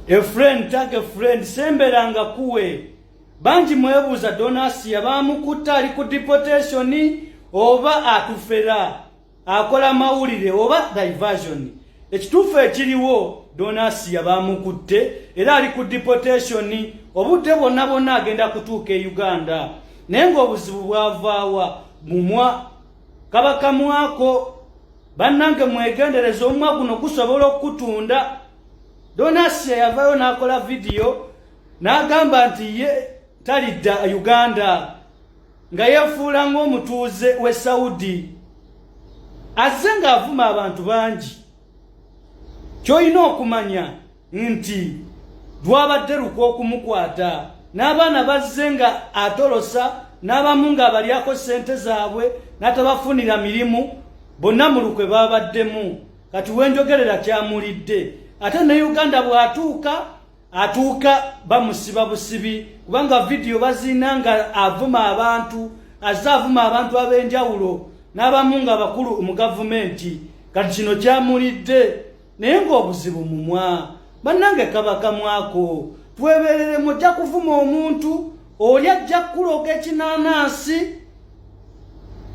A friend tag a friend semberanga kuwe bangi mwebuuza Donasiya bamukutta ali ku deportation oba atufera akola mawulire oba diversion. Ekituufu ekiriwo Donasiya bamukutte era ali ku deportation, obudde bwonna bwonna agenda kutuuka e Uganda, naye ng'obuzibu bwavaawa mumwa kaba kamwako. Bannange mwegendereza, omumwa guno gusobola okukutunda. Donasiya yavayo n'akola vidiyo n'agamba nti ye talidda Uganda nga yeefuula ng'omutuuze w'e Saudi. Azze ng'avuma abantu bangi. Ky'olina okumanya nti lwabadde lukwa okumukwata, n'abaana bazze nga atolosa, n'abamu ng'abalyako ssente zaabwe n'atabafunira mirimu, bonna mu lukwe babaddemu. Kati wenjogerera kyamulidde, ate ne Uganda bw'atuuka atuuka bamusiba busibi, kubanga vidiyo baziina nga avuma abantu, azze avuma abantu ab'enjawulo n'abamu nga bakulu mu gavumenti. Kati kino kyamulidde, naye ng'obuzibu mumwa. Bannange kaba kamwako, twebereremu. Ojja kuvuma omuntu oli ajja kukuloga ekinaanansi,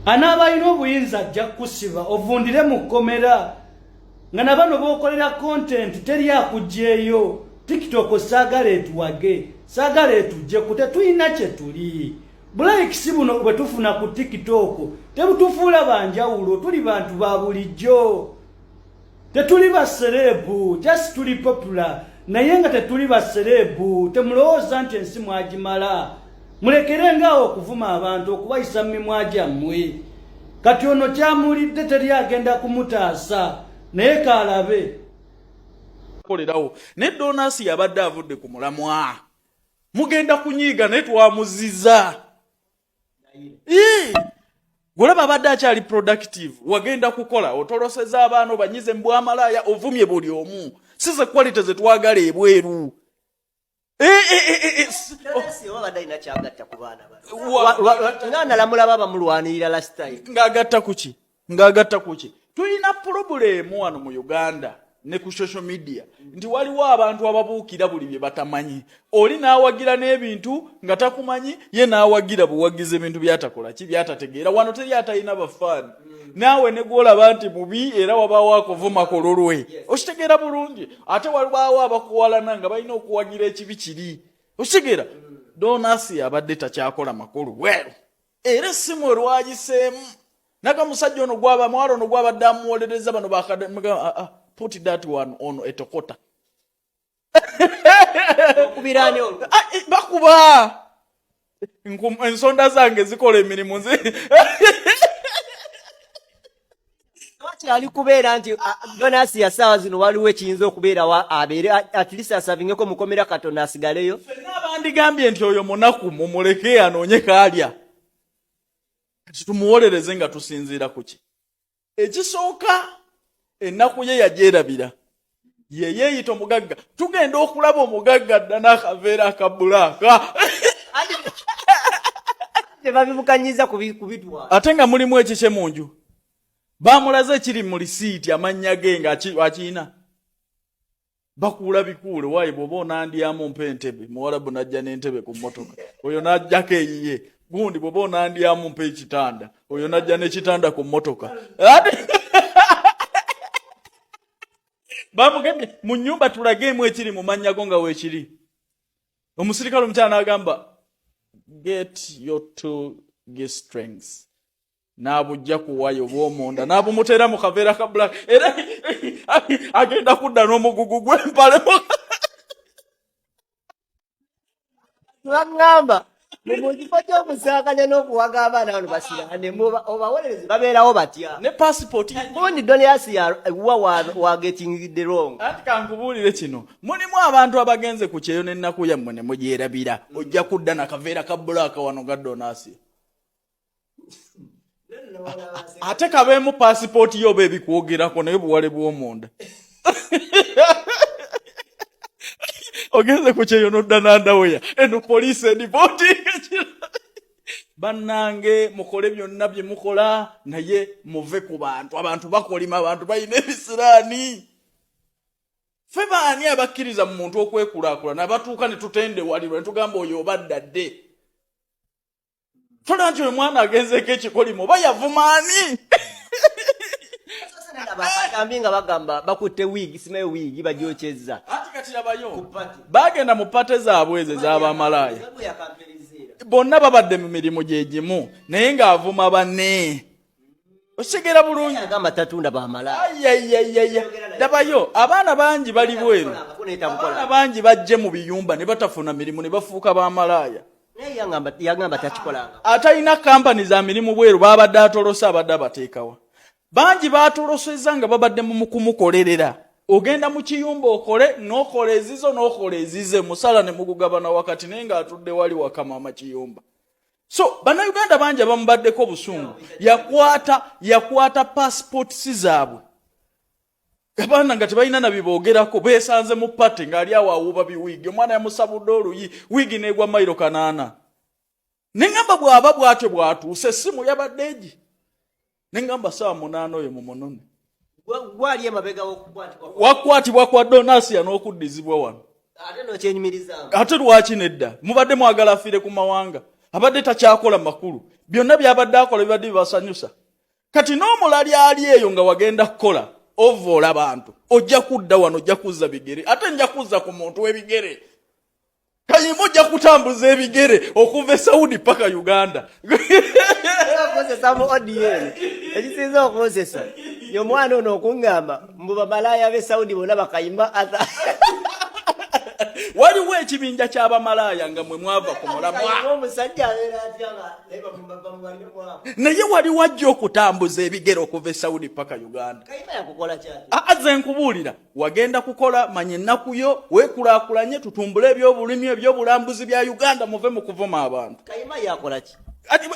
anaaba alina obuyinza ajja kukusiba ovundire mu kkomera, nga na bano b'okolera content teri akugyeyo. TikTok saagala etuwage, saagala etujje ku tetulina kye tuli. Bu likes buno bwe tufuna ku TikTok tebutufuula banjawulo, tuli bantu ba bulijjo, tetuli ba celeb, just tuli popular naye nga tetuli ba celeb. Temulowooza nti ensi mwagimala, mulekere ngaawo okuvuma abantu okubayisa mu mimwa gyammwe. Kati ono kyamulidde, teri agenda kumutaasa, naye kaalabe. Kolerawo naye Donasi yabadde avudde ku mulamwa, mugenda kunyiiga naye twamuziza. Golaba abadde akyali productive, wagenda kukola otoloseza abaana, obanyize mu bwamalaaya, ovumye buli omu. Si ze quality zetwagala ebweru. Oba badde alina kyagatta ku baana bano. Nga nalamulaba bamulwanirira last time. Ng'agatta kuki? Ng'agatta kuki? Tulina problem wano mu Uganda ne ku social media nti waliwo abantu ababuukira buli bye batamanyi. Oli n'awagira n'ebintu nga takumanyi, ye n'awagira buwagizi ebintu byatakola ki, byatategeera. Wano teri atalina bafaani, naawe ne gwolaba nti mubi era wabaawo akuvuma ku lulwe, okitegeera bulungi. Ate walibaawo abakuwalana nga balina okuwagira ekibi kiri, okitegeera. Donasi abadde takyakola makulu bweru, era essimu erwagiseemu naga musajja ono gwaba mwala ono gwabadde amuwolereza bano bakadde, ah, ah, put that one on etokota. Okubiraani olwo? Ah, bakuba ensonda zange zikola emirimu nze. Wakyali kubeera nti Donasi yasaawa zino waliwo ekiyinza okubeerawo, abeere at least asavingeko mukomera katono asigaleyo. Ffenna abandigambye nti oyo munaku mumuleke anoonye kaalya, kati tumuwolereze nga tusinziira ku ki? Ekisooka, ennaku ye yagyerabira, ye yeeyita omugagga. Tugenda okulaba omugagga dda n'akaveera aka black. Tebabibukanyiza kubitwala. Ate nga mulimu ekikye mu nju, bamulaze ekiri mu lisiiti, amannya ge nga akiyina. Bakuula bikuule waayi, bw'oba onandyamu mpa entebe, muwalabu najja n'entebe ku mmotoka, oyo n'ajjako eyiye. Gundi bw'oba onandyamu mpa ekitanda, oyo najja n'ekitanda ku mmotoka. Bamugambye mu nnyumba tulageemu ekiri mu mannya go nga weekiri. Omusirikale omukyala n'agamba, "Get your two G-strings," n'abujja ku wayo obw'omunda n'abumuteera mu kaveera ka black, era agenda kudda n'omugugu gw'empale. Baŋŋamba mu kifo ky'okusaakanya n'okuwaga abaana bano basirane, obawolereze babeerawo batya? Ne pasipooti. Gundi Doniasi wa wa getting the wrong. Anti kankubuulire kino, mulimu abantu abagenze ku kyeyo n'ennaku yammwe ne mugyerabira. Ojja kudda nakaveera ka black wano ga Donasi, ate kabeemu pasipooti yo oba ebikwogerako, naye buwale bw'omunda. Ogenze ku kyeyo nodda nandaweya eno poliisi edipooti. Bannange, mukole byonna bye mukola, naye muve ku bantu. Abantu bakolima, abantu balina ebisiraani. Ffe baani abakkiriza mu muntu okwekulaakulana abatuuka ne tutendewalirwa ne tugamba oyo oba ddadde? Tolaba nti oyo mwana agenzeeko ekikolimo oba yavuma ani? Abatambi nga bagamba bakutte wiigi, simayo wiigi bagyokyezza. Anti kati labayo bagenda mu pate zaabwe ezo ez'abamalaaya, bonna babadde mu mirimu gye gimu naye ng'avuma banne. Okitegera bulungi? Agamba tatunda bamalaaya. Ayayayaya, labayo abaana bangi bali bweru, abaana bangi bajje mu biyumba ne batafuna mirimu ne bafuuka bamalaaya. Naye yagamba takikolanga. Atalina kampani za mirimu bweru babadde atolose, abadde abateekawa bangi batolosezza nga babadde mu kumukolerera. Ogenda mu kiyumba okole n'okola ezizo n'okola ezize, musala ne mugugabana wakati, naye ng'atudde wali wakamama kiyumba. So bannayuganda bangi abamubaddeko obusungu, yakwata passports zaabwe, abaana nga tebalina na biboogerako, beesanze mu party ng'ali awo awuuba biwiigi. Omwana yamusabudde oluyi, wiigi n'egwa mayiro 8. Ne ŋŋamba bw'aba bw'atyo bw'atuuse, essimu yabadde egi, ne ŋŋamba saawa 8 oyo mumunone. Gwali emabega w'okukwatibwa. Wakwatibwa kwa Donasiya n'okuddizibwa wano. Ate n'okyenyumirizaamu. Ate lwaki nedda? Mubadde mwagala afiire ku mawanga? Abadde takyakola makulu, byonna byabadde akola bibadde bibasanyusa. Kati n'omulali ali eyo nga wagenda kukola ovoola bantu, ojja kudda wano, ojja kuzza bigere, ate nja kuzza ku muntu w'ebigere. Kayima ojja kutambuza ebigere okuva e Saudi paka Uganda. Okozesa mu ODM ekisinza okunzesa ye omwana ono okuŋŋamba mbu bamalaaya b'e Saudi bonna bakayima ata. Waliwo ekibinja ky'abamalaaya nga mwe mwava ku mulamwa. Kayima omusajja abeera atya nga naye bamubalire mwabo? Naye waliwo ajja okutambuza ebigere okuva e Saudi paka Uganda. Kayima yakukola kyati? Aa, ze nkubuulira, wagenda kukola, manya ennaku yo, weekulaakulanye, tutumbule ebyobulimi, ebyobulambuzi bya Uganda, muve mu kuvuma abantu. Kayima yakola ki?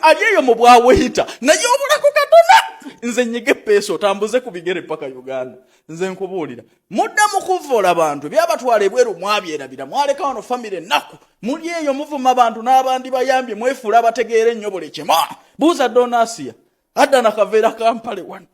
Ali eyo mu bwaweyita naye obulako katona. Nze nyiga epeesa otambuze ku bigere paka Uganda. Nze nkubuulira, mudda mu kuvvola bantu, ebyabatwala ebweru mwabyerabira, mwaleka wano famire ennaku, muli eyo muvuma abantu n'abandi bayambye, mwefuula abategeera ennyo buli kimu. Buuza Donasiya adda nakaveera kampale wano.